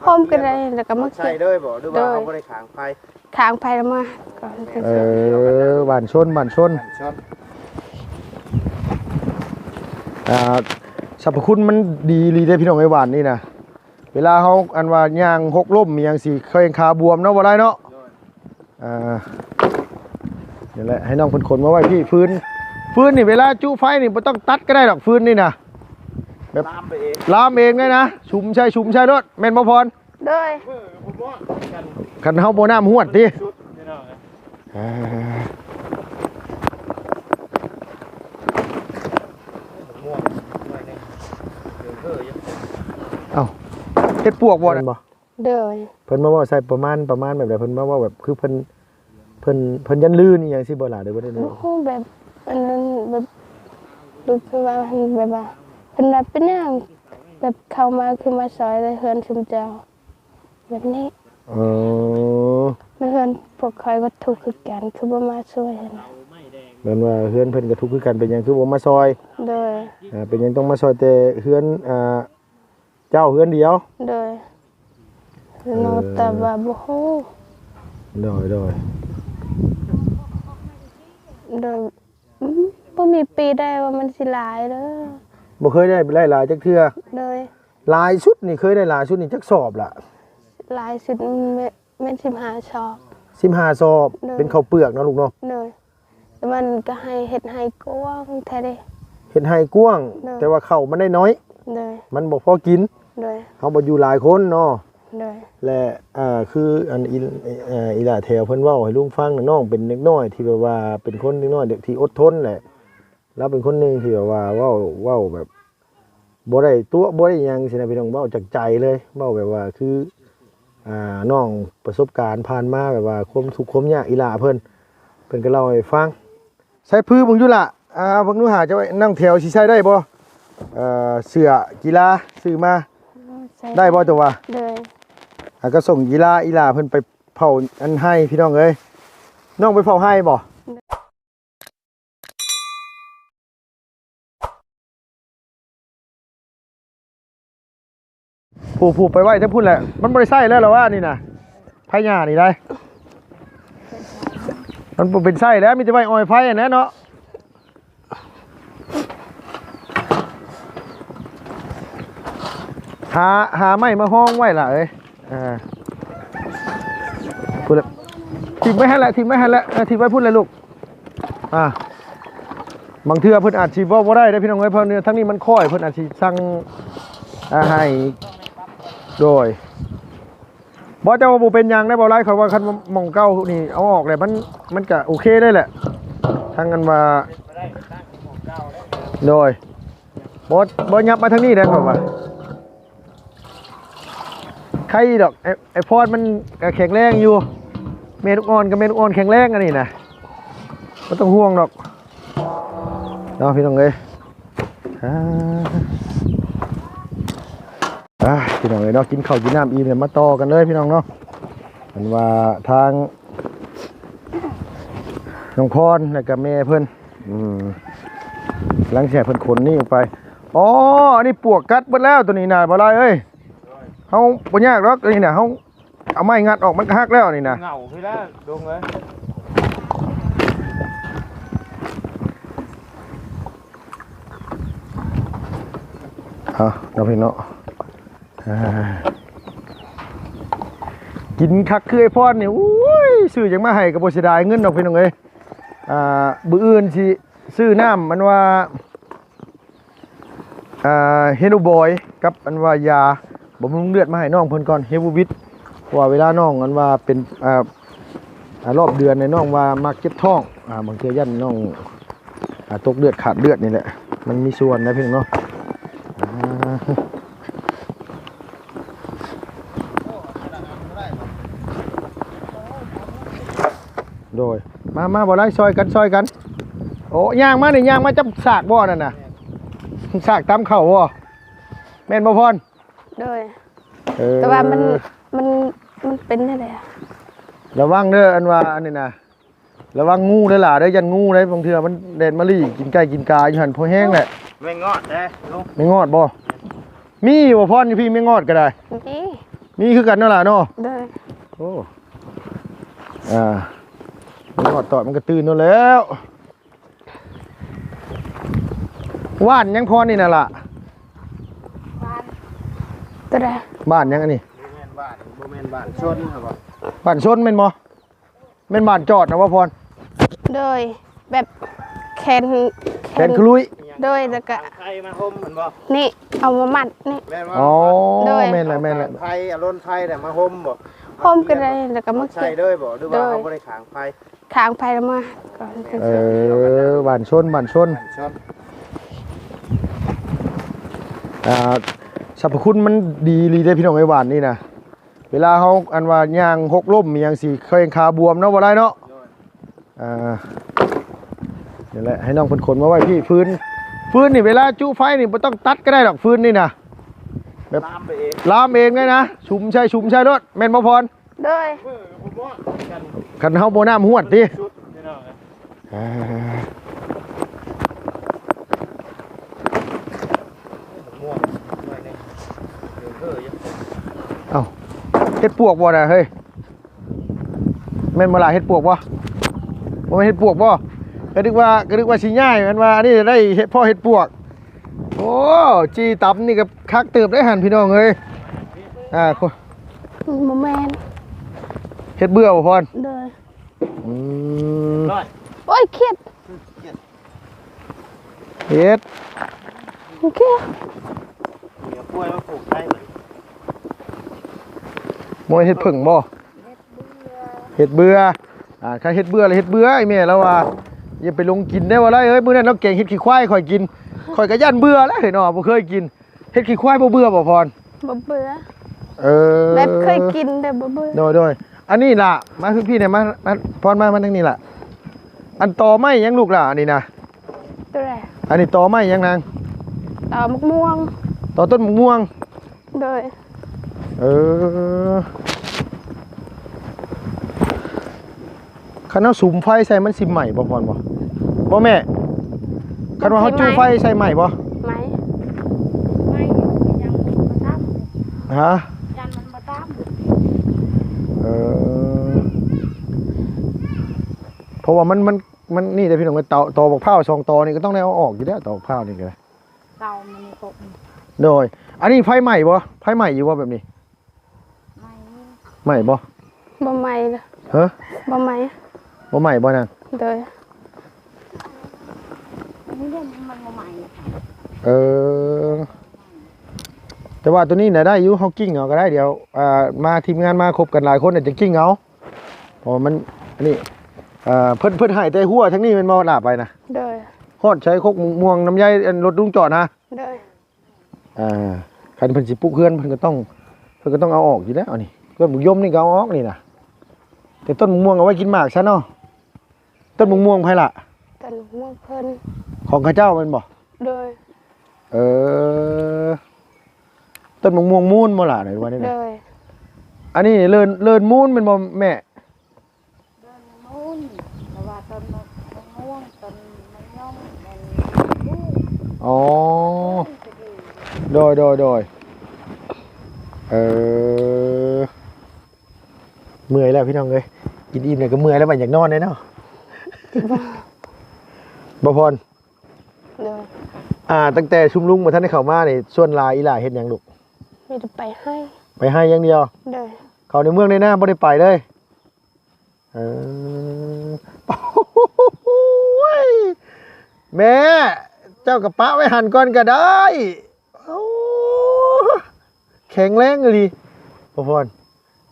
ໂຮມກໍໄດ້ ແລ້ວກໍມາ ໃສ່ເລີຍບໍ່ ຫຼືວ່າ ໂດຍ ເຮົາບໍ່ໄດ້ຂາງໄຟ? ຂາງໄຟລະມາກ່ອນ. ເອີ ບ້ານຊົນ ບ້ານຊົນ. ບ້ານຊົນ. ອ່າ ສັບພະຄຸນມັນດີອີ່ຫຼີເດ້ພີ່ນ້ອງເອີຍ ບ້ານນີ້ນະ. ເວລາເຮົາ ອັນວ່າຍ່າງຫົກລົ້ມອີ່ຫຍັງຊິ ແຂ້ງຂາບວມເນາະ ບໍ່ໄດ້ເນາະ. ອ່າ ນີ້ແຫຼະ ໃຫ້ນ້ອງເພິ່ນຂົນມາໄວ້ພີ້. ຟືນ ຟືນນີ້ເວລາຈຸໄຟນີ້ບໍ່ຕ້ອງຕັດກໍໄດ້ດອກ ຟືນນີ້ນະ ແບບ ລາມໄປເອງ ລາມເອງເລີຍນະ ສຸມໃສ່ ສຸມໃສ່ໂລດ ແມ່ນບໍ່ພອນ? ໂດຍ. ຄັນເຮົາບໍ່ນ້ຳຮວດຕິ. ອ່າ ເອົ້າ ເຮັດປວກບໍ່ ແມ່ນບໍ່? ໂດຍ. ເພິ່ນມາເວົ້າໃສ່ປະມານ ປະມານແບບໃດ? ເພິ່ນມາເວົ້າແບບ ຄືເພິ່ນ ເພິ່ນ ເພິ່ນຢ້ານລື່ນອີ່ຫຍັງຊີ້ບໍ່ຫຼ້າ ຫຼືບໍ່ໄດ້? ບໍ່ຮູ້ ແບບອັນນັ້ນ ແບບ ແບບວ່າ ແບບວ່າ ເພິ່ນວ່າເປັນຫຍັງ ແບບເຂົ້າມາຄືມາຊ່ອຍແຕ່ເຮືອນຊຸມເຈົ້າ ແບບນີ້. ເອີ ແມ່ນເຮືອນພວກຂ້ອຍກໍທຸກຄືກັນ ຄືບໍ່ມາຊ່ອຍຫັ້ນນະ. ແມ່ນວ່າເຮືອນເພິ່ນກໍທຸກຄືກັນ ເປັນຫຍັງຄືບໍ່ມາຊ່ອຍ? ໂດຍ. ອ່າ ເປັນຫຍັງຕ້ອງມາຊ່ອຍແຕ່ເຮືອນ ອ່າ ເຈົ້າເຮືອນດຽວ? ໂດຍ. ເອີ ນ້ອງຕອບວ່າບໍ່ຮູ້. ໂດຍ ໂດຍ. ໂດຍ. ອືມ ບໍ່ມີປີໃດວ່າມັນຊິຫຼາຍເດີ. ບໍ່ເຄີຍໄດ້ຫຼາຍຈັກເທື່ອ? ໂດຍ. ຫຼາຍສຸດນີ້ ເຄີຍໄດ້ຫຼາຍສຸດນີ້ຈັກສອບລະ? ຫຼາຍສຸດແມ່ນ ແມ່ນສິບຫ້າສອບ. ສິບຫ້າສອບ. ໂດຍ. ເປັນເຂົ້າເປືອກເນາະລູກເນາະ? ໂດຍ. ແຕ່ມັນກໍໃຫ້ເຮັດໄຮ່ກວ້າງແທ້ເດ້. ເຮັດໄຮ່ກວ້າງ. ໂດຍ. ແຕ່ວ່າເຂົ້າມັນໄດ້ໜ້ອຍ. ໂດຍ. ມັນບໍ່ພໍກິນ. ໂດຍ. ເຮົາບໍ່ຢູ່ຫຼາຍຄົນເນາະ. ໂດຍ. ແລະ ເອີ ຄືອັນ ອີ ເອີ ອີຫຼ້າແຖວເພິ່ນເວົ້າໃຫ້ລຸງຟັງນະ ນ້ອງເປັນເດັກນ້ອຍທີ່ແບບວ່າເປັນຄົນເດັກນ້ອຍທີ່ອົດທົນແຫຼະ. ລາວເປັນຄົນໜຶ່ງທີ່ແບບວ່າເວົ້າ ເວົ້າແບບ ບໍ່ໄດ້ຕົວະ ບໍ່ໄດ້ຫຍັງຊີ້ນະພີ່ນ້ອງ ເວົ້າຈາກໃຈເລີຍ ເວົ້າແບບວ່າຄື ອ່າ ນ້ອງປະສົບການຜ່ານມາ ແບບວ່າຄວາມທຸກຄວາມຍາກອີ່ຫຼ້າເພິ່ນ ເພິ່ນກໍເລົ່າໃຫ້ຟັງ. ໃສ່ພື້ເບິ່ງຢູ່ລະ ອ່າ ເບິ່ງດູຫາ ເຈົ້າ ນ້ອງແຖວຊິໃສ່ໄດ້ບໍ່? ເອີ ເສື້ອກິລາຊື້ມາ ໃສ່ໄດ້ບໍ່ ເຈົ້າວ່າ? ໂດຍ. ອ່າ ກໍສົ່ງກິລາອີ່ຫຼ້າເພິ່ນໄປເຝົ້າອັນໄຮ່ ພີ່ນ້ອງເອີຍ ນ້ອງໄປເຝົ້າໄຮ່ບໍ່? ຜູ້ ຜູ້ໄປໄວ້ແຕ່ພຸ້ນແຫຼະ ມັນບໍ່ໄດ້ໃຊ້ແລ້ວລະວ່ານີ້ນະ ໄພຫຍ້ານີ້ໄດ໋ ມັນບໍ່ເປັນໃຊ້ແລ້ວ ມີແຕ່ໄວ້ອອຍໄຟຫັ້ນແຫຼະເນາະ. ຫາ ຫາໄມ້ມາຮອງໄວ້ລະເອີຍ. ອ່າ ພຸ້ນແຫຼະ ຖິ້ມໄວ້ຫັ້ນແຫຼະ ຖິ້ມໄວ້ຫັ້ນແຫຼະ ເອີ ຖິ້ມໄວ້ພຸ້ນແຫຼະລູກ. ອ່າ ບາງເທື່ອເພິ່ນອາດຊິເວົ້າບໍ່ໄດ້ເດ້ພີ່ນ້ອງເອີຍ ເພາະທາງນີ້ມັນຄ້ອຍ ເພິ່ນອາດຊິສັ່ງ ອ່າ ໃຫ້ ໂດຍ. ບໍ່ ແຕ່ວ່າບໍ່ເປັນຫຍັງໄດ໋ ບໍ່ຫຼາຍ ຂ້ອຍວ່າຄັນໝ່ອງເກົ່ານີ້ເອົາອອກແລ້ວ ມັນ ມັນກະໂອເຄເລີຍແຫຼະ ທາງອັນວ່າ ໂດຍ. ບໍ່ ບໍ່ ຫຍັບມາທາງນີ້ໄດ໋ ຂ້ອຍວ່າ ໄຄດອກ ໄອ້ ໄອ້ພອນມັນກໍແຂງແຮງຢູ່ ແມ່ລູກອ່ອນກັບແມ່ລູກອ່ອນແຂງແຮງ ອັນນີ້ນະ ບໍ່ຕ້ອງຫ່ວງດອກເນາະ ພີ່ນ້ອງເອີຍ. ອ່າ ອ່າ ພີ່ນ້ອງເອີຍເນາະ ກິນເຂົ້າກິນນ້ຳອີ່ມແລ້ວ ມາຕໍ່ກັນເລີຍພີ່ນ້ອງເນາະ. ເພິ່ນວ່າທາງນ້ອງພອນ ແລ້ວກໍແມ່ເພິ່ນ ອືມ ຫຼັງຈາກເພິ່ນຂົນນີ້ອອກໄປ ອໍ ອັນນີ້ປວກກັດເບິດແລ້ວ ໂຕນີ້ນະ ບໍ່ຫຼາຍເອີຍ. ເຮົາບໍ່ຍາກດອກ ໂຕນີ້ນະ ເຮົາເອົາໄມ້ງັດອອກ ມັນກໍຫັກແລ້ວນີ້ນະ. ເຫງົາຄືແລ້ວ ດົງເອີຍ. ເອົາເນາະ ພີ່ນ້ອງເນາະ ອ່າ ກິນຄັກຄືໄອ້ພອນນີ້ ໂອ້ຍ ຊື້ຫຍັງມາໃຫ້ກໍບໍ່ເສຍດາຍເງິນດອກ ພີ່ນ້ອງເອີຍ. ອ່າ ມື້ອື່ນຊິຊື້ນ້ຳ ອັນວ່າ ອ່າ ເຮໂນບອຍ ກັບອັນວ່າຢາບຳລຸງເລືອດມາໃຫ້ນ້ອງເພິ່ນກ່ອນ ເຮໂວວິດ ເພາະວ່າເວລານ້ອງອັນວ່າເປັນ ອ່າ ອ່າ ຮອບເດືອນນີ້ ນ້ອງວ່າມັກເຈັບທ້ອງ ອ່າ ບາງເທື່ອຢ້ານນ້ອງ ອ່າ ຕົກເລືອດຂາດເລືອດນີ້ແຫຼະ ມັນມີສ່ວນນະພີ່ນ້ອງເນາະ. ອ່າ ໂດຍ ມາ ມາ ບໍ່ໄດ້ ຊ່ອຍກັນ ຊ່ອຍກັນ. ໂອ້ ຍ່າງມານີ້ ຍ່າງມາຈັບສາກບໍ່ ອັນນັ້ນນະ ສາກຕຳເຂົ້າບໍ່ ແມ່ນບໍ່ພອນ? ໂດຍ ເອີ ແຕ່ວ່າມັນ ມັນ ມັນເປັນແນວໃດອະ? ລະວັງເດີ ອັນວ່າອັນນີ້ນະ ລະວັງງູເດີຫຼ້າເດີ ຢ້ານງູເດ້ ບາງເທື່ອມັນແລ່ນມາລີ້ກິນໄກ່ກິນກາຢູ່ຫັ້ນ ພໍແຮງແຫຼະ. ແມງງອດເດ້ ແມງງອດບໍ່? ມີບໍ່ພອນ ຢູ່ພີ້ແມງງອດກໍໄດ້? ມີ. ມີຄືກັນເນາະຫຼ້າເນາະ. ໂດຍ. ໂອ້ ອ່າ ມັນຮອດຕອນມັນກໍຕື່ນໂລດແລ້ວ. ຫວ່ານຫຍັງພອນນີ້ນະຫຼ້າ? ຫວ່ານ ໂຕໃດ? ຫວ່ານຫຍັງອັນນີ້? ບໍ່ແມ່ນຫວ່ານ ບໍ່ແມ່ນຫວ່ານຊົນບໍ? ຫວ່ານຊົນແມ່ນບໍ່? ແມ່ນຫວ່ານຈອດນະບໍ່ພອນ? ໂດຍ. ແບບແຂນ ແຂນຄືລຸຍ. ໂດຍ. ແລ້ວກະໄພມາຫົ່ມແມ່ນບໍ່? ນີ້ ເອົາມາມັດນີ້. ອໍ ໂດຍ ແມ່ນແຫຼະ ແມ່ນແຫຼະ. ໄພ ເອົາລົນໄພນະມາຫົ່ມບໍ່? ຫົ່ມກໍໄດ້ ແລ້ວກໍມາໃສ່ເລີຍບໍ່ ຫຼືວ່າເຮົາບໍ່ໄດ້ຂາງໄພ? ຂາງໄພລະມາ. ເອີ ຫວ່ານຊົນ ຫວ່ານຊົນ. ອ່າ ສັບພະຄຸນມັນດີອີ່ຫຼີເດ້ພີ່ນ້ອງເອີຍ ຫວ່ານນີ້ນະ. ເວລາເຮົາ ອັນວ່າຍ່າງຫົກລົ້ມອີ່ຫຍັງຊິ ແຂ້ງຂາບວມເນາະ ບໍ່ໄດ້ເນາະ. ອ່າ ນີ້ແຫຼະ ໃຫ້ນ້ອງເພິ່ນຂົນມາໄວ້ພີ້. ຟືນ ຟືນນີ້ເວລາຈຸໄຟນີ້ບໍ່ຕ້ອງຕັດກໍໄດ້ດອກ ຟືນນີ້ນະ ແບບລາມໄປເອງ ລາມເອງເລີຍນະ. ສຸມໃສ່ ສຸມໃສ່ໂລດ ແມ່ນບໍ່ພອນ? ໂດຍ. ຄັນເຮົາບໍ່ນ້ຳຮວດຕິ. ອ່າ ເອົ້າ ເຮັດປວກບໍ່ນະເຮີ້ຍ? ແມ່ນບໍ່ລະ ເຮັດປວກບໍ່? ບໍ່ແມ່ນເຮັດປວກບໍ່? ກະນຶກວ່າ ກະນຶກວ່າຊິຍ້າຍ ແມ່ນວ່າອັນນີ້ໄດ້ເຮັດ ພໍເຮັດປວກ. ໂອ້ ຈີ່ຕຳນີ້ກໍຄັກເຕີບໄດ໋ຫັ້ນ ພີ່ນ້ອງເອີຍ. ອ່າ ບໍ່ແມ່ນ ເຮັດເບື່ອບໍ່ພອນ? ໂດຍ. ອືມ ໂອ້ຍ ຄຽດ ເຮັດ ໂອເຄ ເອົາກ້ວຍມາປູກໃສ່ ບໍ່ເຮັດເຜິ້ງບໍ່? ເຮັດເບື່ອ ອ່າ ຄັນເຮັດເບື່ອລະເຮັດເບື່ອ. ອີ່ແມ່ລາວວ່າ ຢ່າໄປລົງກິນໄດ້ບໍ່ໄດ້ເອີຍ. ມື້ນັ້ນລາວແກງເຫັດຂີ້ຄວາຍໃຫ້ຂ້ອຍກິນ ຂ້ອຍກໍຢ້ານເບື່ອແຫຼະເນາະ ບໍ່ເຄີຍກິນ. ເຫັດຂີ້ຄວາຍບໍ່ເບື່ອບໍ່ພອນ? ບໍ່ເບື່ອ. ເອີ ແບບເຄີຍກິນແຕ່ບໍ່ເບື່ອ. ໂດຍ ໂດຍ. ອັນນີ້ລະ ມາຄືພີ່ແດ່ ມາ ມາ ພອນມາ ມາທາງນີ້ລະ. ອັນຕໍໄມ້ຫຍັງລູກຫຼ້າ ອັນນີ້ນະ? ໂຕໃດ? ອັນນີ້ຕໍໄມ້ຫຍັງນາງ? ຕໍໝາກມ່ວງ. ຕໍຕົ້ນໝາກມ່ວງ. ໂດຍ. ເອີ ຄັນເຮົາສຸມໄຟໃສ່ມັນຊິໄໝ້ບໍ່ພອນບໍ່? ບໍ່ແມ່ ຄັນວ່າເຮົາຈຸໄຟໃສ່ໄໝ້ບໍ່? ໄໝ້ ໄໝ້ຢູ່ ຍັງບໍ່ຕຳ. ຮະ? ຢ້ານມັນບໍ່ຕຳ. ເອີ ເພາະວ່າມັນ ມັນ ມັນນີ້ເດ້ພີ່ນ້ອງ ຕອ ຕອບັກພ້າວສອງຕອນີ້ກໍຕ້ອງໄດ້ເອົາອອກຢູ່ແລ້ວ ຕອບັກພ້າວນີ້ກໍໄດ້. ເຕົາມັນນີ້ຄົບ. ໂດຍ. ອັນນີ້ໄຟໄໝ້ບໍ່? ໄຟໄໝ້ຢູ່ບໍ່ແບບນີ້? ໄໝ້. ໄໝ້ບໍ່? ບໍ່ໄໝ້ເດີ. ຮະ? ບໍ່ໄໝ້. ບໍ່ໄໝ້ບໍ່ນາງ? ໂດຍ. ອັນນີ້ເດ້ ມັນບໍ່ໄໝ້. ເອີ ແຕ່ວ່າໂຕນີ້ນະໄດ້ຢູ່ ເຮົາກິ້ງເອົາກໍໄດ້. ດຽວ ອ່າ ມາ ທີມງານມາຄົບກັນຫຼາຍຄົນ ດຽວຈະກິ້ງເອົາ. ເພາະວ່າມັນ ອັນນີ້ ເອີ ເພິ່ນ ເພິ່ນໃຫ້ແຕ່ຫົວທາງນີ້ແມ່ນບໍ່ ລາບໄປນະ? ໂດຍ. ຮອດໃສ ຄົກໝາກມ່ວງ ນ້ຳໃຍ ອັນ ລົດລຸງຈອດນະ? ໂດຍ. ອ່າ ຄັນເພິ່ນຊິປຸກເຮືອນ ເພິ່ນກໍຕ້ອງ ເພິ່ນກໍຕ້ອງເອົາອອກຢູ່ແລ້ວນີ້. ຕົ້ນໝາກຍົມນີ້ກໍເອົາອອກນີ້ນະ ແຕ່ຕົ້ນໝາກມ່ວງເອົາໄວ້ກິນໝາກຊະເນາະ. ຕົ້ນໝາກມ່ວງໃຜລະ? ຕົ້ນໝາກມ່ວງເພິ່ນ. ຂອງເຂົາເຈົ້າແມ່ນບໍ່? ໂດຍ. ເອີ ຕົ້ນໝາກມ່ວງມູນບໍ່ລະ ຫຼືວ່າແນວໃດ? ໂດຍ. ອັນນີ້ເລີນ ເລີນມູນແມ່ນບໍ່ແມ່? ເລີນມູນ ແຕ່ວ່າຕົ້ນໝາກມ່ວງ ຕົ້ນໝາກຍົມແມ່ນ ອໍ ໂດຍ ໂດຍ ໂດຍ. ເອີ ເມື່ອຍແລ້ວພີ່ນ້ອງເອີຍ ກິນອີ່ມແລ້ວກໍເມື່ອຍແລ້ວ ບັດຢາກນອນແດ່ເນາະ ບໍ່ພອນ? ໂດຍ. ອ່າ ຕັ້ງແຕ່ຊຸມລຸງບໍ່ທັນໄດ້ເຂົ້າມານີ້ ສ່ວນຫຼາຍອີ່ຫຼ້າເຮັດຫຍັງລູກ? ມີແຕ່ໄປໄຮ່. ໄປໄຮ່ຢ່າງດຽວ? ໂດຍ. ເຂົ້າໃນເມືອງໃນນາບໍ່ໄດ້ໄປເລີຍ? ເອີ ໂອ້ຍ ແມ່ ເຈົ້າກໍປະໄວ້ຫັ້ນກ່ອນກໍໄດ້. ໂອ້ ແຂງແຮງອີ່ຫຼີ ບໍ່ພອນ.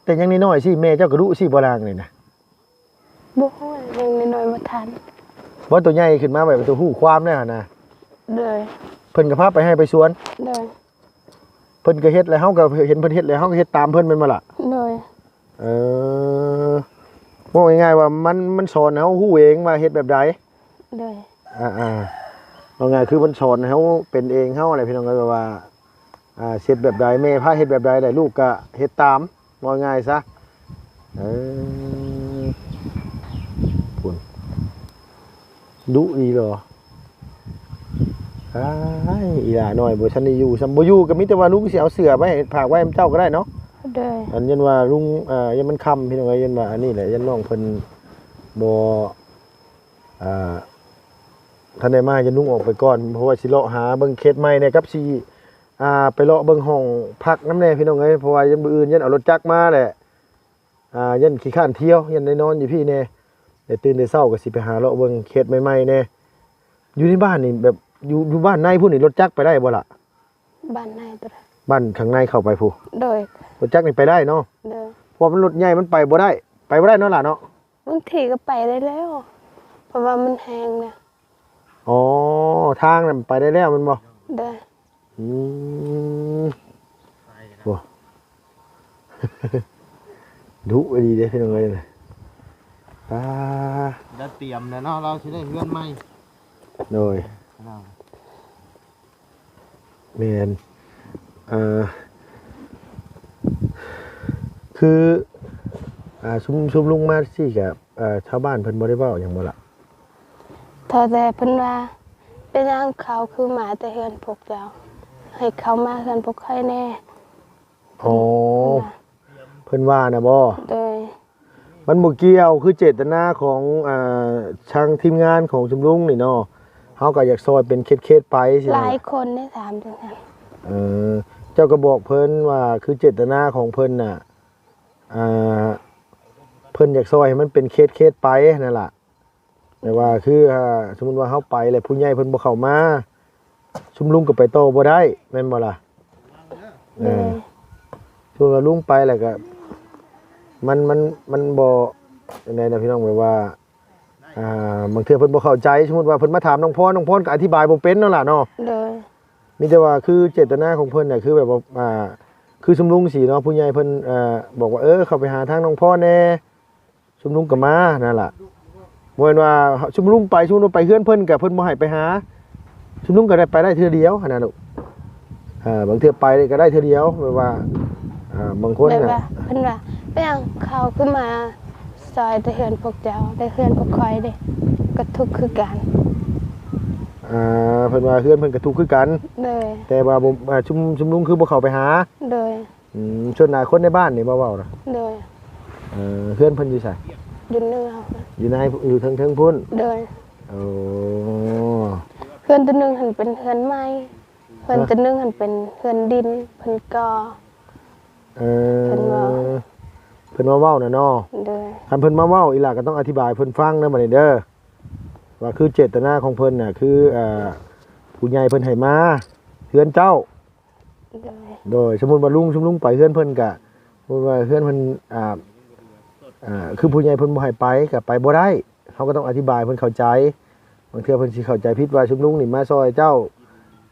ແຕ່ຍັງນ້ອຍໆຊີ້ ແມ່ເຈົ້າກໍດຸຊີ້ບໍ່ລາງນີ້ນະ? ບໍ່ ຍັງນ້ອຍໆບໍ່ທັນ. ບໍ່ ໂຕໃຫຍ່ຂຶ້ນມາແບບໂຕຮູ້ຄວາມແລ້ວຫັ້ນນະ? ໂດຍ. ເພິ່ນກໍພາໄປໄຮ່ໄປສວນ? ໂດຍ. ເພິ່ນກໍເຮັດ ແລ້ວເຮົາກໍເຫັນເພິ່ນເຮັດ ແລ້ວເຮົາກໍເຮັດຕາມເພິ່ນແມ່ນບໍ່ລະ? ໂດຍ. ເອີ ເວົ້າງ່າຍໆວ່າມັນ ມັນສອນໃຫ້ເຮົາຮູ້ເອງວ່າເຮັດແບບໃດ? ໂດຍ. ອ່າໆ ເວົ້າງ່າຍຄືມັນສອນໃຫ້ເຮົາເປັນເອງເຮົາແຫຼະ ພີ່ນ້ອງເອີຍ ແບບວ່າ ອ່າ ເຮັດແບບໃດ ແມ່ພາເຮັດແບບໃດ ແລ້ວລູກກໍເຮັດຕາມ ເວົ້າງ່າຍຊະ. ເອີ ພຸ້ນ ດຸອີ່ຫຼີ. ອ້າຍ ອີ່ຫຼ້ານ້ອຍບໍ່ທັນໄດ້ຢູ່ຊ້ຳ ບໍ່ຢູ່ກໍມີແຕ່ວ່າລຸງຊິເອົາເສື້ອໄວ້ ຝາກໄວ້ນຳເຈົ້າກໍໄດ້ເນາະ. ໂດຍ ອັນ ຢ້ານວ່າ ລຸງ ອ່າ ຢ້ານມັນຄ່ຳ ພີ່ນ້ອງເອີຍ ຢ້ານວ່າ ອັນນີ້ແຫຼະ ຢ້ານນ້ອງເພິ່ນບໍ່ ອ່າ ທັນໄດ້ມາ ຢ້ານລຸງອອກໄປກ່ອນ ເພາະວ່າຊິເລາະຫາເບິ່ງເຂດໃໝ່ແດ່ ກັບຊິ ອ່າ ໄປເລາະເບິ່ງຫ້ອງພັກນຳແດ່ ພີ່ນ້ອງເອີຍ ເພາະວ່າຢ້ານມື້ອື່ນ ຢ້ານເອົາລົດຈັກມາແຫຼະ ອ່າ ຢ້ານຂີ້ຄ້ານທ່ຽວ ຢ້ານໄດ້ນອນຢູ່ພີ້ແດ່ ແຕ່ຕື່ນແຕ່ເຊົ້າກໍຊິໄປຫາເລາະເບິ່ງເຂດໃໝ່ໆແດ່. ຢູ່ໃນບ້ານນີ້ ແບບ ຢູ່ ຢູ່ບ້ານໃນພຸ້ນນີ້ ລົດຈັກໄປໄດ້ບໍ່ລະ? ບ້ານໃນຕົວໃດ? ບ້ານຂ້າງໃນເຂົ້າໄປພຸ້ນ? ໂດຍ ລົດຈັກນີ້ໄປໄດ້ເນາະ? ໂດຍ ເພາະວ່າມັນລົດໃຫຍ່ມັນໄປບໍ່ໄດ້ ໄປບໍ່ໄດ້ເນາະຫຼ້າເນາະ? ບາງທີກໍໄປໄດ້ແລ້ວ ເພາະວ່າມັນແຮງນະ. ອໍ ທາງນັ້ນໄປໄດ້ແລ້ວແມ່ນບໍ່? ໂດຍ ອືມ ໂອ້ ດຸອີ່ຫຼີເດ້ພີ່ນ້ອງເອີຍ ປາ ລາວຕຽມແລ້ວເນາະ ລາວຊິໄດ້ເຮືອນໃໝ່. ໂດຍ ແມ່ນ ເອີ ຄື ອ່າ ຊຸມ ຊຸມລຸງມາຊີ້ກະ ເອີ ຊາວບ້ານເພິ່ນບໍ່ໄດ້ເວົ້າຫຍັງບໍ່ລະ? ເທົ່າແຕ່ເພິ່ນວ່າ ເປັນຫຍັງເຂົາຄືມາແຕ່ເຮືອນພວກເຈົ້າ ໃຫ້ເຂົາມາເຮືອນພວກຂ້ອຍແດ່. ອໍ ເພິ່ນວ່ານະບໍ? ໂດຍ ມັນບໍ່ກ່ຽວ ຄືເຈດຕະນາຂອງ ອ່າ ທາງທີມງານຂອງຊຸມລຸງນີ້ເນາະ ເຮົາກໍຢາກຊ່ອຍເປັນເຂດໆໄປຊີ້ນະ ຫຼາຍຄົນໄດ້ຖາມຈັ່ງຊັ້ນ. ເອີ ເຈົ້າກໍບອກເພິ່ນວ່າ ຄືເຈດຕະນາຂອງເພິ່ນນະ ອ່າ ເພິ່ນຢາກຊ່ອຍໃຫ້ມັນເປັນເຂດໆໄປຫັ້ນນະລະ. ແຕ່ວ່າຄື ອ່າ ສົມມຸດວ່າເຮົາໄປແລ້ວ ຜູ້ໃຫຍ່ເພິ່ນບໍ່ເຂົ້າມາ ຊຸມລຸງກໍໄປຕໍ່ບໍ່ໄດ້ ແມ່ນບໍ່ລະ? ເອີ ໂດຍ ສົມມຸດວ່າລຸງໄປແລ້ວກໍ ມັນ ມັນ ມັນບໍ່ ຈັ່ງໃດນະພີ່ນ້ອງ ແບບວ່າ ອ່າ ບາງເທື່ອເພິ່ນບໍ່ເຂົ້າໃຈ ສົມມຸດວ່າເພິ່ນມາຖາມນ້ອງພອນ ນ້ອງພອນກໍອະທິບາຍບໍ່ເປັນເນາະຫຼ້າເນາະ. ໂດຍ ມີແຕ່ວ່າຄືເຈດຕະນາຂອງເພິ່ນນະ ຄືແບບວ່າ ອ່າ ຄືຊຸມລຸງຊີ້ເນາະ ຜູ້ໃຫຍ່ເພິ່ນ ອ່າ ບອກວ່າ ເອີ ເຂົ້າໄປຫາທາງນ້ອງພອນແດ່ ຊຸມລຸງກໍມານັ້ນລະ ບໍ່ແມ່ນວ່າຊຸມລຸງໄປ ຊຸມລຸງໄປເຮືອນເພິ່ນກໍເພິ່ນບໍ່ໃຫ້ໄປຫາ ຊຸມລຸງກໍໄດ້ໄປໄດ້ເທື່ອດຽວຫັ້ນນະລູກ. ເອີ ບາງເທື່ອໄປກໍໄດ້ເທື່ອດຽວ ແບບວ່າ ອ່າ ບາງຄົນ ແບບວ່າ ເພິ່ນວ່າ ເປັນຫຍັງເຂົາຄືມາຊ່ອຍແຕ່ເຮືອນພວກເຈົ້າ ແຕ່ເຮືອນພວກຂ້ອຍເດ ກໍທຸກຄືກັນ. ອ່າ ເພິ່ນວ່າເຮືອນເພິ່ນກໍທຸກຄືກັນ ໂດຍ ແຕ່ວ່າບໍ່ ອ່າ ຊຸມ ຊຸມລຸງຄືບໍ່ເຂົ້າໄປຫາ ໂດຍ. ອືມ ສ່ວນຫຼາຍຄົນໃນບ້ານນີ້ບໍ່ເວົ້ານະ? ໂດຍ ເອີ ເຮືອນເພິ່ນຢູ່ໃສ? ຢູ່ເໜືອ ຢູ່ໃນ ຢູ່ເທິງໆພຸ້ນ? ໂດຍ ໂອ້ ເຮືອນຕົວໜຶ່ງຫັ້ນເປັນເຮືອນໄມ້ ເຮືອນຕົວໜຶ່ງຫັ້ນເປັນເຮືອນດິນ ເພິ່ນກໍ ເອີ ເພິ່ນເວົ້າ ເພິ່ນມາເວົ້ານະເນາະ? ໂດຍ ຄັນເພິ່ນມາເວົ້າ ອີ່ຫຼ້າກໍຕ້ອງອະທິບາຍໃຫ້ເພິ່ນຟັງເດີ ບັດນີ້ເດີ ວ່າຄືເຈດຕະນາຂອງເພິ່ນນະ ຄື ເອີ ຜູ້ໃຫຍ່ເພິ່ນໃຫ້ມາເຮືອນເຈົ້າ ໂດຍ ໂດຍ ສົມມຸດວ່າລຸງ ຊຸມລຸງໄປເຮືອນເພິ່ນກະ ສົມມຸດວ່າເຮືອນເພິ່ນ ອ່າ ອ່າ ຄືຜູ້ໃຫຍ່ເພິ່ນບໍ່ໃຫ້ໄປ ກະໄປບໍ່ໄດ້ ເຮົາກໍຕ້ອງອະທິບາຍໃຫ້ເພິ່ນເຂົ້າໃຈ. ບາງເທື່ອເພິ່ນຊິເຂົ້າໃຈຜິດວ່າຊຸມລຸງນີ້ມາຊ່ອຍເຈົ້າ